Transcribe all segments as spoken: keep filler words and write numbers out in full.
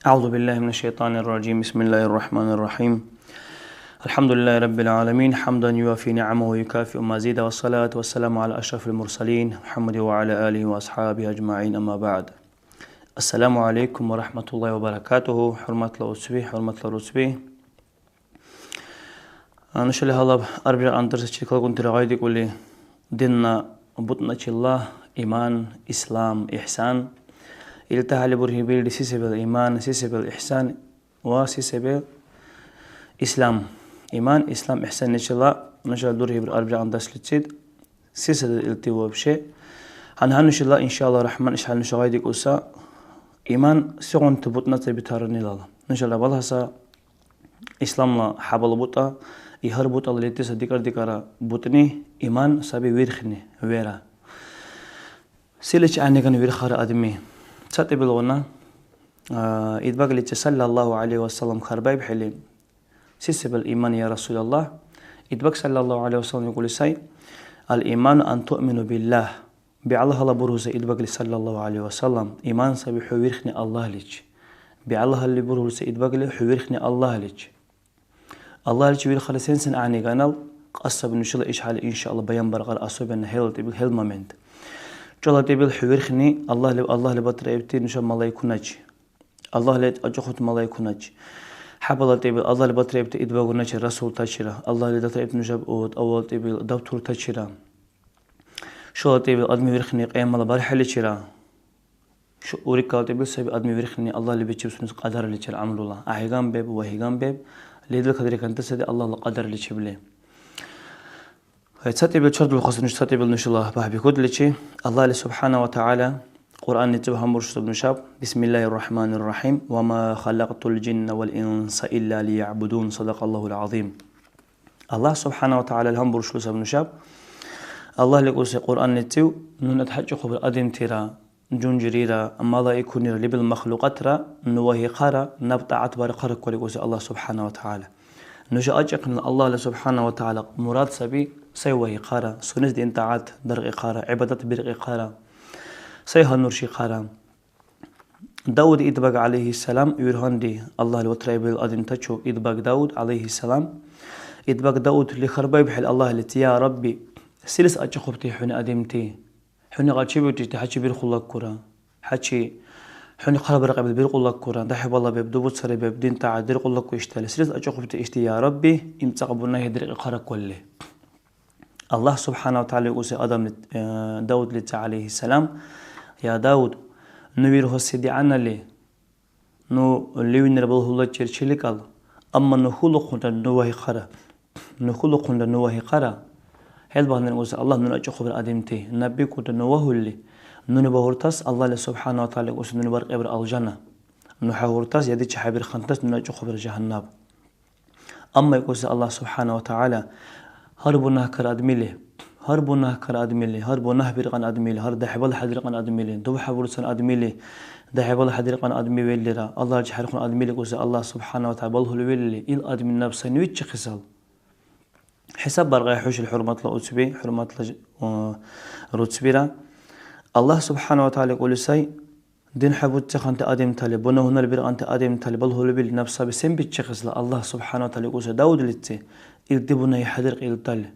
أعوذ بالله من الشيطان الرجيم. بسم الله الرحمن الرحيم. الحمد لله رب العالمين. حمدا يوافي نعمه ويكافئ مزيده. والصلاة والسلام على أشرف المرسلين محمد وعلى آله وأصحابه أجمعين. أما بعد. السلام عليكم ورحمة الله وبركاته. ХӀурматла уцби, хӀурматла руцби. А, нушала гьалаб арбякьян дарсачир калгунтира гъайдикӀули, динна бутӀначила иман, ислам, ихсан. ИлтахӀели бургьибилри, се сабил иман, се сабил ихсан ва се сабил ислам. Иман, ислам, ихсанничила нушала дургьибри арбякьян дарсличид. Се сари илти вообще? Гьанна нушала, иншаалла рахман, ишхӀели нуша гъайдикӀуса, иман сегъунти бутӀна ца бетарнилала. Нушала балгьаса, исламла хӀябал бутӀа, и гьар бутӀала лертиса декӀар-декӀара бутӀни, иман саби вирхни, вера. Селичи гӀягӀниган вирхара адми? Ца тӀибилгъуна, а, Идбагличи саллаллаху гӀалайхи ва саллям хьарбаибхӀели, се сабил иман, я Расулаллах? Идбаг саллаллаху гӀалайхи ва саллям викӀули сай, «Ал-иману ан туъмину биллах». БегӀла гьала бургьуса Идбагли саллаллаху гӀалайхи ва саллям, иман саби хӀу вирхни Аллагьличи. БегӀла гьалли бургьуса Идбагли хӀу вирхни Аллагьличи. Аллагьличи вирхали сен-сен гӀягӀниганал, кьас саби нушала ишхӀели, иншаалла, баянбаркьар, особенно хӀела тӀибил хӀел момент. Чула тӀибил хӀу вирхни Аллагьли, Аллагьли батраибти нуша малайкуначи. Аллагьли акӀахъути малайкуначи. ХӀябала тӀибил Аллагьли батраибти идбагуначи, расултачира. Аллагьли датаибти нушаб авал тӀибил дабтуртачира. Шула тӀибил адми вирхни кьиямала бархӀиличира. Шу-, уриккала тӀибил саби адми вирхни Аллагьли бичиб сунес кьадарличир гӀямрула. АхӀиган беб, вагьиган беб, ледил кадри кантасади Аллагьла кьадарличибли. Ца тӀибил чардулхъуси нуша, ца тӀибил нушала багьбихьудличи. Аллагьли субхӀяна ва тагӀяла Кьуръаннизиб гьанбуршусаб нушаб: «Бисмиллахир Рахманир Рахим. Ва ма халакьтул жинна вал инса илля лиягӀбудун». Садакьаллахул гӀязим. Аллагь субхӀяна ва тагӀялали гьанбуршули саб нушаб. Аллагьли кӀуси Кьуръаннизив: «Нуни хӀечи хъубри адамтира, жунжирира, малаикунира, лебил махлукьатра ну вагьихъара, наб тӀагӀят барахъара», — кули кӀуси Аллагь субхӀяна ва тагӀяла. Нуша акӀахънила Аллагьла субхӀяна ва тагӀяла мурад саби, сай вагьихъара, сунес дин тӀагӀят даркьихъара, гӀибадат биркьихъара, сай гьануршихъара. Дауд идбаг гӀялайхиссалам вирхӀанди Аллагьли ватраибил адамтачу. Идбаг Дауд гӀялайхиссалам, идбаг Даудли хьарбаибхӀели Аллагьличи: «Я Рабби, селис акӀахъубти хӀуни адамти? ХӀуни гъачи бучӀути хӀячи бирхъулаккура. ХӀячи, хӀуни хъарбаркьибли биркьулаккура, дяхӀибала беб, дубуцари беб, дин тӀагӀят диркьулакку ишдали. Селис акӀахъубти ишди, я Рабби, имцӀакьа бунагьи диркьи хъараквалли?» Аллагь субхӀяна ва тагӀяла викӀуси адамли, э, Давудличи, гӀялайхиссалам: «Я Давуд, ну вирхӀуси дигӀянали, ну левнира балхулачир чиликӀал, амма ну хьулухъунра ну вагьихъара. Ну хьулухъунра ну вагьихъара. ХӀел багьандан викӀуси Аллагь нуни акӀахъубра адамти. Наб бикӀута ну вагьули, нуни багьуртас Аллагьли субхӀяна ва тагӀяла викӀуси нуни баркьибра алжана. Ну хӀягӀуртас, я дичи хӀябирхъантас нуни акӀахъубра жагьаннаб». Амма икӀуси Аллагь субхӀяна ва тагӀяла, гьар бунагькар адмили, гьар бунагькар адмили, гьар бунагь биркьан адмили, гьар дяхӀибала хӀядиркьан адмили, дуб хӀябурцан адмили, дяхӀибала хӀядиркьан адми веллира, Аллагьличи хӀерхун адмили икӀуси Аллагь субхӀяна ва тагӀяла балхули велли, ил адми наб сайни виччихъисал. ХӀисаб баргъая хӀушил, хӀурматла уцби, хӀурматла ж-, у, руцбира. Аллагь субхӀяна ва тагӀяла икӀули сай, дин хӀебуцахъанти адамтали, бунагьунали биркьанти адамтали балхулибил наб саби сен биччихъесла Аллагь субхӀяна ва тагӀяла икӀуси Давудличи, илди бунагьи хӀедиркьи илдали.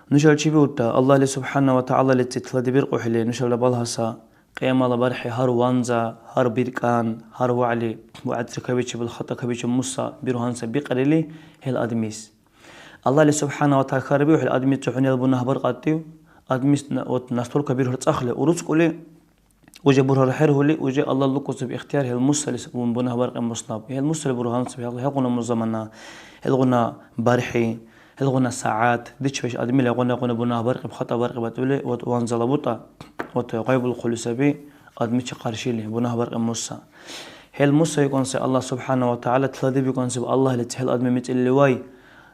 Нушала чебиулра, Аллагьли субхӀяна ва тагӀялаличи тиладибиркьухӀели, нушала балгьаса, кьиямала бархӀи гьар ванза, гьар биркӀан, гьар вягӀли, вягӀза кабичибал хатӀа кабичиб муса биргьанса бикьрили, хӀел адмис. Аллагьли субхӀяна ва тагӀяла хьарбиухӀели, адмис цухӀнила бунагь баркьатив? Адмис на-, вот настолько бирхӀур цӀахли урускули, уже бурхӀнар хӀерхӀули, уже Аллагь лукӀусиб ихтияр хӀел мусалис бунагь баркьи муснаб. ХӀел мусали бургьанциб хӀел-, хӀелгъуна замана, хӀелгъуна бархӀи, хӀелгъуна сягӀят, дичибеш адмила гъунагъуна бунагь баркьиб, хатӀа баркьиб батӀули, вот ванзала бутӀа, вот гъайбулхъули саби адмичи къаршили бунагь баркьи муса. ХӀел мусайкӀунси Аллагь субхӀяна ва тагӀяла тиладибикӀунсиб Аллагьличи хӀел адми мицӀирли вай,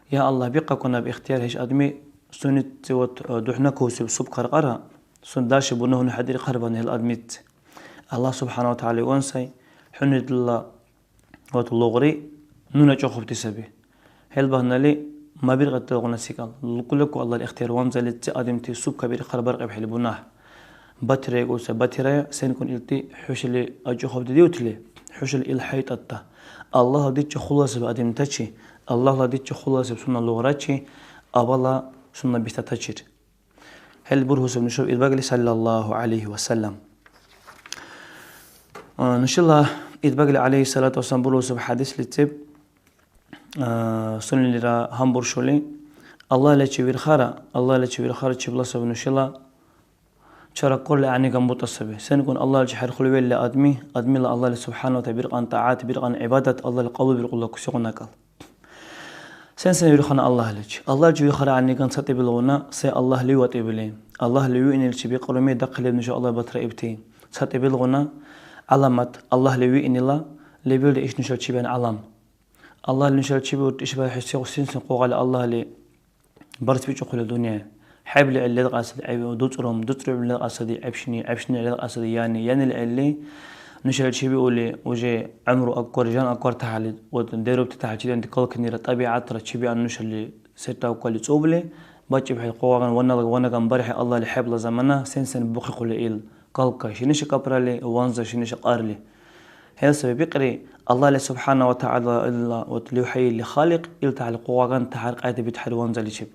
я Аллагь, бихъаку наб ихтияр хӀеш адми, сунечи вот, э, духӀнакусиб суб каркьара, сунела даши бунагьуни хӀедирхъарбани хӀел адмици. Аллагь субхӀяна ва тагӀяла икӀун сай, хӀуни дила вот лугъри нуни акӀахъубти саби. ХӀел багьнали мабиркьяталгъуна секӀал, лукӀулеку Аллагьла ихтияр ванзаличи адамти суб кабирхъар баркьибхӀели бунагь. Батирая икӀуса, батирая, сенкӀун илти хӀушали акӀахъубти диутли. ХӀушала ил хӀяйтӀатта Аллагьла дичи хъуласиб адамтачи, Аллагьла дичи хъуласиб сунна лугърачи, абала сунна бистатачир. ХӀел бургьусив нушаб Идбагли саллаллаху гӀялайхи ва саллям. А, нушала Идбагли гӀялайхиссалату вассалам бургьусив хӀядислициб, а, сунелира гьанбуршули, Аллагьличи вирхара, Аллагьличи вирхара чебла саби нушала чараккурли гӀягӀниган бутӀа саби. СенкӀун Аллагьличи хӀерхули велли адми, адмила Аллагьли субхӀяна ва тагӀяла биркьан тӀагӀят, биркьан гӀибадат Аллагьли кьабулбиркьула кусигъуна кьал. Сен-сен вирхана Аллагьличи? Аллагьличи вирхара гӀягӀниган ца тӀибилгъуна, сай Аллагьли ватӀибли. Аллагьли виъниличи бикьруми дахъал леб нуша Аллагь батраибти. Ца тӀибилгъуна гӀяламат Аллагьли виънила лебилра иш нушачибяхӀ гӀялам. Аллагьли нушачи биурти ишбархӀи сегъуна сен-сен къугъали Аллагьли барсбикӀухъули дунъя. ХӀебли гӀелли леркьасади гӀеб-, дуцӀрум, дуцӀрумли леркьасади гӀебшни, гӀебшни леркьасади яни, янила гӀелли нушала чебиули уже гӀямру акӀвар, жан акӀвар тахӀялли, вот дерубти тахӀялчи дигӀянти калкнира тӀабигӀятра чебиан нушали сертавкали цӀубли, бакӀибхӀели къугъаган ваннала ванаган бархӀи Аллагьли хӀебла замана сен-сен бухъихъули ил калка шиниша капрали, ванза шиниша кьарли. ХӀел саби бикьри, Аллагьли субхӀяна ва тагӀяла илала вот левхӀеили халикь, ил тахӀялли къугъаган тяхӀяр кьяйда битхӀели ванзаличиб.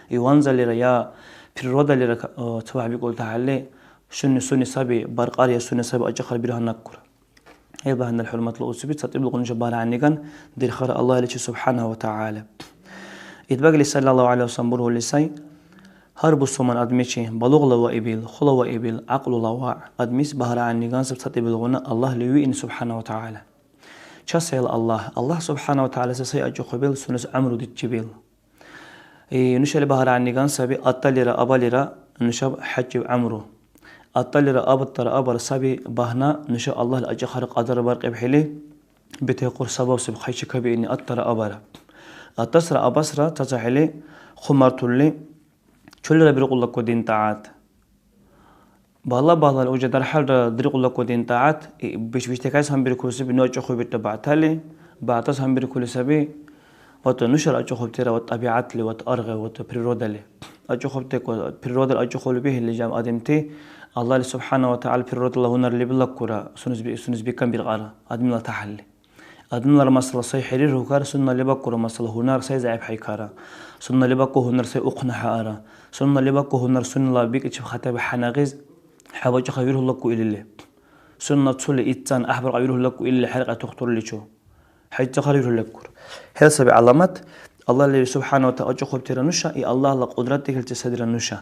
И ванзалира я природалира ка-, э, цабехӀ бикӀули тахӀялли, шуни суни саби баркьар я суни саби акӀахъар биргьанаккура. Ил багьандан, хӀурматла уцуби, ца тӀибилгъуна нуша бара гӀягӀниган дирхара Аллагьличи субхӀяна ва тагӀяла. Идбагли саллаллаху гӀялайхи ва саллям бургьули сай, Гьар бусурман адмичи, балугъла ваибил, хъула ваибил, гӀякьлула вегӀ адмис багьара гӀягӀниган саб ца тӀибилгъуна Аллагьли виъни субхӀяна ва тагӀяла. ЧасхӀел Аллагь, Аллагь субхӀяна ва тагӀяла се сай акӀахъубил сунес гӀямру дичибил. И нушали багьара гӀягӀниган саби, атталира абалира нушаб хӀячив гӀямру. Атталира абаттара абар саби багьна нуша Аллагьли акӀахъар кьадар баркьибхӀели, бетихъур сабаб саб хъайчикабиъни аттара абара. Аттасра абасра цацахӀели хъумартулли, Чулира биркьулаку дин тӀагӀят. Багьла-багьлал уже дархьалра диркьулаку дин тӀагӀят, и биш-, биштӀакайс гьанбиркули саби, ну акӀахъубирта бегӀтали, бегӀтас гьанбиркули саби, вот нушара акӀахъубтира вот тӀабигӀятли, вот аргъи, вот природали. АкӀахъубти ку-, природали акӀахъули бихӀили жам адамти, Аллагьли субхӀяна ва тагӀяла природала гьунар лебилаккура, сунес би-, сунес бикан биркьара, адамла тахӀялли. Адамлара масала сай хӀерирхьухъара, суннали бакӀура масала гьунар сай зягӀипхӀейкара. Суннали бакӀу гьунар сай ухънахӀеара. Суннали бакӀу гьунар сунела бикӀичиб хатӀаби хӀянагъиз хӀябачӀахъа вирхӀулакку илили. Сунна цули итцан гӀяхӀбаркьа вирхӀулакку илили хӀеркья тухтурличу. ХӀяйцахъа вирхӀулаккур. ХӀел саби гӀяламат, Аллагьли субхӀяна ва тагӀяла акӀахъубтира нуша, и Аллагьла кьудратдехӀличи садира нуша.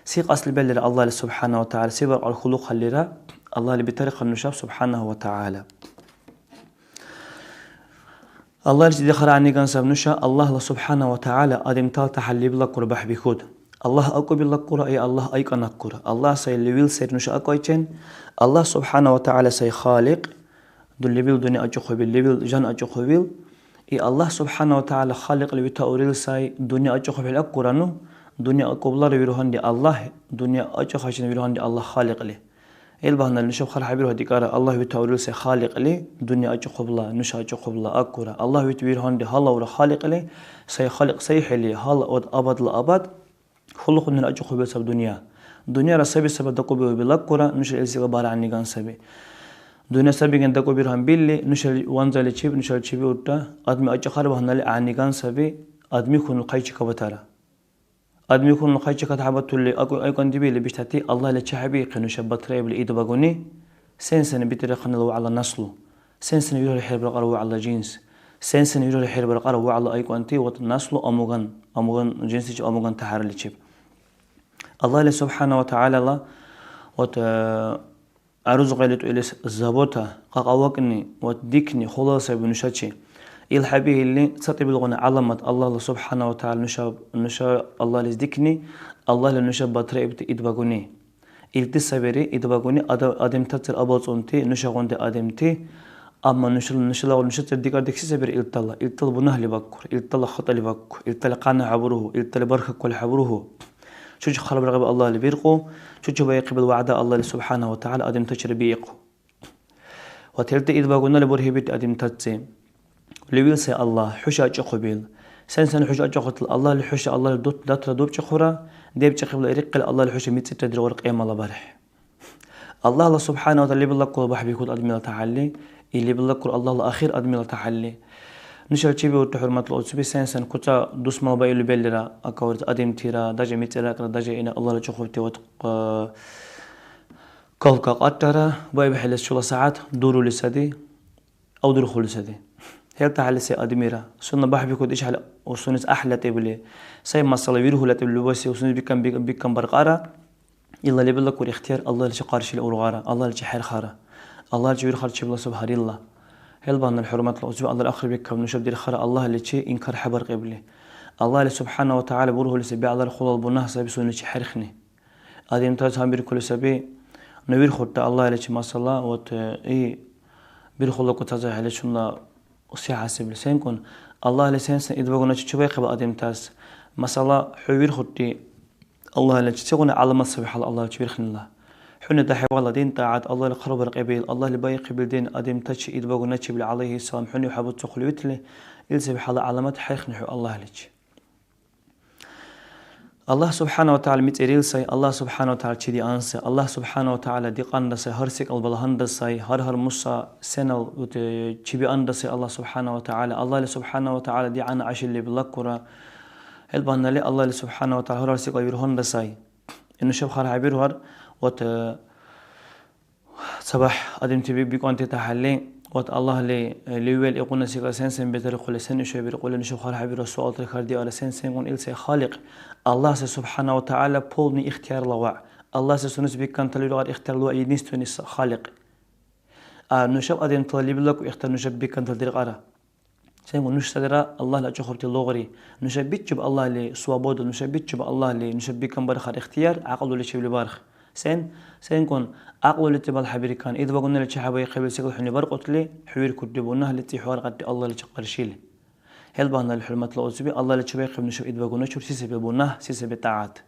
Се кьасли биаллира Аллагьли субхӀяна ва тагӀяла, се баркьур хъулухъаллира, Аллагьли битарихъан нушаб субхӀяна ва тагӀяла. Аллагьличи дихара гӀягӀниган саб нуша, Аллагьла субхӀяна ва тагӀяла адамтала тахӀяллибла курбяхӀ бихуд. Аллагь акӀубилаккура, и Аллагь айкӀанаккура. Аллагь сай левил сер нуша акӀвайчен. Аллагь субхӀяна ва тагӀяла сай Халикь, ду-, левил дунъя акӀахъубил, левил жан акӀахъубил. И Аллагь субхӀяна ва тагӀяла Халикьли ветаурил сай, дунъя акӀахъубхӀели акӀурану, дунъя акӀублара вирухӀанди Аллагь, дунъя акӀахъайчен вирухӀанди Аллагь Халикьли. Ил багьандан нушаб хъархӀебирухӀедикӀара, Аллагь ветаурил сай Халикьли, дунъя акӀахъубла, нуша акӀахъубла акӀура. Аллагь вет вирхӀунри гьалавра Халикьли, сай Халикь сайхӀели, гьала од абадла абад хулухъунира акӀахъубил саб дунъя. Дунъяра саби-саби дакӀубиубил акӀура, нуша илсига бара гӀягӀниган саби. Дунъя сабиган дакӀубирхӀун билли, нуша ванзаличиб, нушала чебиулра, адми акӀахъар багьнали гӀягӀниган саби, адми хьунул хъайчикабатара. Адмикунала хъайчикад хӀябатурли акӀу-, айкӀан дибили биштӀати Аллагьли чехӀебиихъи нуша батраибли идбагуни, сен-сен битӀирахъанила вегӀла наслу, сен-сен вирхӀули хӀербаркьар вегӀла жинс, сен-сен вирхӀули хӀербаркьар вегӀла айкӀанти вот наслу амуган, амуган жинсичиб, амуган тяхӀярличиб. Аллагьли субхӀяна ва тагӀялала вот, э, ГӀярузгъели тӀуилис забота, кьакьавакӀни ва дикни хулал саби нушачи. Ил хӀебиили, ца тӀибилгъуна гӀяламат Аллагьла субхӀяна ва тагӀяла нуша, нуша Аллагьлис дикни, Аллагьли нуша батраибти идбагуни. Илди сабири идбагуни ада-, адамтацир абалцӀунти, нушагъунти адамти, амма нушала, нушала, нушацир декӀар декӀси сабири илдала, илдала бунагьли бакӀур, илдала хатӀали бакӀур, илдала къяна хӀебургу, илдала бархаквали хӀебургу. Чучи хъарбаркьаби Аллагьли биркьу, чучи баихъибил вягӀда Аллагьли субхӀяна ва тагӀяла адамтачира биихъу. Ва телти идбагунали бургьибирти адамтаци. Левил сай Аллагь, хӀуша акӀахъубил. Сен-сен хӀуша акӀахъутил Аллагьли хӀуша Аллагьли дут-, датра дубкӀахъура, дебкӀахъибла ирикъили Аллагьли хӀуша мицӀирра диргӀур кьиямала бархӀи. Аллагьла субхӀяна ва тагӀяла лебилла кулбяхӀ бихуд адамла тахӀялли, Или биллакур Аллагьла ахир адмила тахӀялли. Нушала чебиулри, хӀурматла уцби, сен-сен куца дусмала баили беллира, акаварес адамтира, даже мицӀиракра, даже ина Аллагьла чӀухурти ватӀ-, калка кьатӀара баибхӀелис чула сягӀят дурули сади, авдурхули сади. ХӀел тахӀялли се адамира. Сунна бяхӀбикӀуд ишхӀели сунес гӀяхӀ латӀибли. Сай масала вирхӀу латӀибли лубаси сунес бикан, бикан, бикан баркьара. Илала лебилакур ихтияр Аллагьличи къаршили ургара, Аллагьличи хӀерхара. Аллагьличи вирхар чебла саб гьарилла. ХӀел багьандан, хӀурматла уцби, Аллагьли ахъри бикаб нушаб дирхара Аллагьличи инкар хӀебаркьибли. Аллагьли субхӀяна ва тагӀяла бургьули саби гӀялар хулал бунагь саби сунечи хӀерхни. Адамтас гьанбиркули саби, ну вирхурта Аллагьличи масала, вот, э, и бирхула кутаза хӀеличунла се хӀясибли. СенкӀун? Аллагьли сен-сен идбагуначи чебаихъибал адамтас. Масала, хӀу вирхурти Аллагьличи сегъуна гӀяламат саби хӀяла Аллагьличи вирхнила? ХӀуни дяхӀибала дин-тӀягӀят, Аллагьли хъарбаркьибил, Аллагьли баихъибил дин адамтачи идбагуначибли, гӀялайхӀиссалам, хӀуни хӀябуцахъули витли, ил саби хӀяла гӀяламат хӀейхни хӀу Аллагьличи. Аллагь субхӀяна ва тагӀяла мицӀирил сай, Аллагь субхӀяна ва тагӀяла чидиан сай, Аллагь субхӀяна ва тагӀяла дикьанда сай, гьар секӀал балагьанда сай, гьар-гьар муса сенал, э, чибианда сай Аллагь субхӀяна ва тагӀяла. Аллагьли субхӀяна ва тагӀяла дигӀяна гӀяшил лебилаккура. ХӀел багьанали Аллагьли субхӀяна ва тагӀяла гьар-гьар секӀал вирхӀунда сай. Нушаб хъархӀебирхӀур, вот, э, цабехӀ адамти би-, бикӀуанти тахӀялли, вот Аллагьли, э, леввел игъуна секӀал сен-сен бетарихъули, сен иша биркьули, нушаб хъархӀебирхӀур суалтира хардиара, сен-сенкӀун ил сай Халикь. Аллагь сай субхӀяна ва тагӀяла полный ихтиярла вегӀ. Аллагь сай сунес биккантала виргӀяр ихтиярла вегӀ, единственный с-, Халикь. А нушаб адамтала лебилаку ихтияр нушаб биккантала диркьара. СенкӀун нуш садира Аллагьли акӀахъубти лугъри. Нуша бичиб Аллагьли свобода, нуша бичиб Аллагьли, нуша бикан бархар ихтияр, гӀякьлуличибли барх. Сен? СенкӀун гӀякьлуличи балхӀебиркан, идбагуналичи хӀебаихъибли секӀал хӀуни баркьутли, хӀу виркурти бунагьличи, хӀу аркьарти Аллагьличи къаршили. ХӀел багьандан, хӀурматла уцби, Аллагьличи баихъиб нушаб идбагуначур, се саби бунагь, се саби тӀагӀят.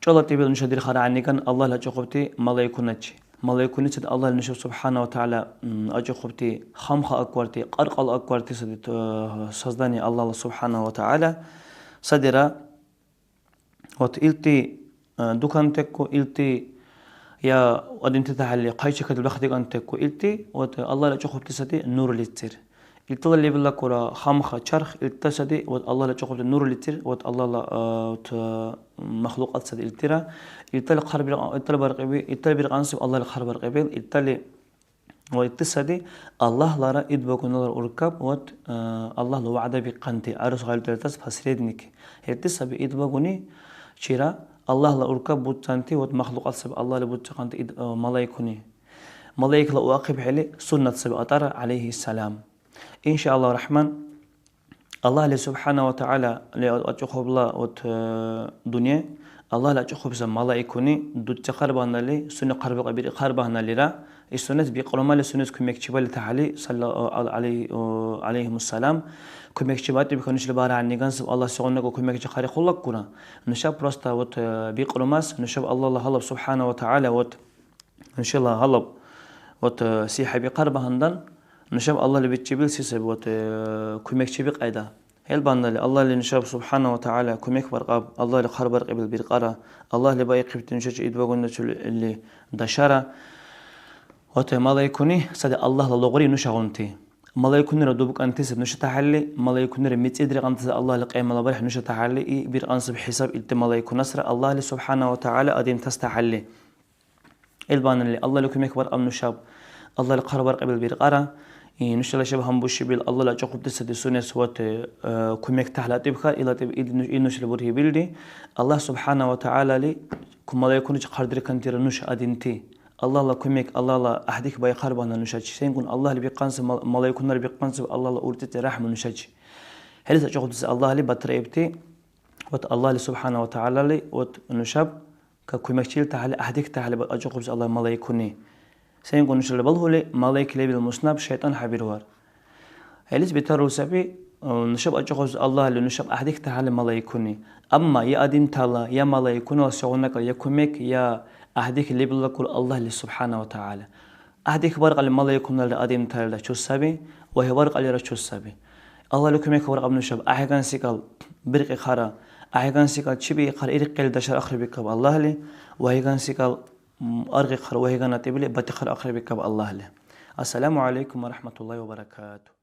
ЧӀалатӀибил нуша дирхара гӀягӀниган Аллагьли акӀахъубти малайкуначи. Малайкуницад Аллагьли нушаб субхӀяна ва тагӀяла, м, акӀахъубти, хамха акварти, кьаркьала акварти сади, э, создание Аллагьла субхӀяна ва тагӀяла. Садира, вот илти, э, дукантекку, илти я адамти тахӀялли хъайчикад бяхдикӀантекку, илти, вот, Аллагьли акӀахъубти сади нурлицир. Илтала лебилакура хамха чарх, илта сади, вот, Аллагьла чӀухъубти нурлицир, вот, Аллагьла, а, вот, а, махлукьат сади илтира. Илтала хъарбир-, илтала баркьиби-, илтала биркьанси Аллагьли хъарбаркьибил, илтали, вот, илти сади Аллагьлара идбагуналара уркаб, вот, а, Аллагьла вягӀда бикканти, гӀярус гъайлутартас посредник. Илти саби идбагуни чира Аллагьла уркаб буцанти, вот, махлукьат саби Аллагьли буцахъанти ид-, а, малайкуни. Малайкла уахъибхӀели суннат саби атӀара, гӀялайхӀиссалам. Иншааллагь рахман, Аллагьли субхӀяна ва тагӀяла ле-, акӀахъубла вот, э, дунъя, Аллагьли акӀахъубси малайкуни дуцахъар багьнали, сунни хъарбакьа бирхъар багьналира, и сунес бикьрумали, сунес кумекчибали тахӀели, салла-, о, ал-, гӀялай-, о, гӀялайхимуссалам, кумекчибати бихӀунишли бара гӀягӀнигансиб Аллагь сегъуна-ку кумекчи хъарихъуллаккура. Нушаб просто вот, э, бикьрумас, нушаб Аллагьла гьалаб субхӀяна ва тагӀяла вот, Нушала гьалаб, вот, э, се хӀебикьар багьандан, нушаб Аллагьли бичибил се саби, вот, э, кумекчиби кьяйда. ХӀел багьандали Аллагьли нушаб субхӀяна ва тагӀяла кумек баркьаб, Аллагьли хъарбаркьибил биркьара, Аллагьли баихъибти нушачи идбагуначил или дашара. Вот, э, малайкуни сади Аллагьла лугъри нушагъунти. Малайкунира дубкӀанти саби нуша тахӀялли, малайкунира мицӀирдиркьанти саби Аллагьли кьяймала бархӀи нуша тахӀялли, и биркьан саби хӀисаб илти малайкунасра Аллагьли субхӀяна ва тагӀяла адамтас тахӀялли. Ил багьанали Аллагьли кумек баркьаб нушаб. Аллагьли хъарбаркьибил биркьара. И нушала шаб гьанбушибил Аллагьли акӀахъубти сади сунес вати, э, кумек тахӀлатӀибхӀе, илатӀиб ил, ил нушала бургьибилри. Аллагь субхӀяна ва тагӀялали ку-, малайкуначи хъардиркантира нуша адамти. Аллагьла кумек, Аллагьла гӀяхӀдих байхъар багьна нушачи. СенкӀун Аллагьли бикьанси мал-, малайкунар бикьанси Аллагьла урцӀецӀи рахӀму нушачи. ХӀелис акӀахъубтаси Аллагьли батраибти, вот Аллагьли субхӀяна ва тагӀялали, вот нушаб Ка кумекчил тахли, гӀяхӀдих тахли акӀахъубси Аллагь малайкуни. СенкӀун нушала балхули, малайк лебил муснаб шайтӀан хӀебирвар. ХӀелис бетарул саби, э, нушаб акӀахъубси Аллагьли нушаб гӀяхӀдих тахли малайкуни. Амма я адамтала, я малайкунала сегъуна-кӀал я кумек, я гӀяхӀдих лебилакур Аллагьли субхӀяна ва тагӀяла. ГӀяхӀдих баркьалли малайкуналра адамталра чус саби, вагьи баркьаллира чус саби. Аллагьли кумек баркьаб нушаб, гӀяхӀгансикӀал биркьихъара, гӀяхӀгансикӀал чебиихъара, иркьили дашар ахърибикаб Аллагьли, вагьигансикӀал, м, аргъихъара, вагьиган атӀибли батихъар ахърибикаб Аллагьли. Ассаламу алейкум ва рахматуллахи ва баракатух.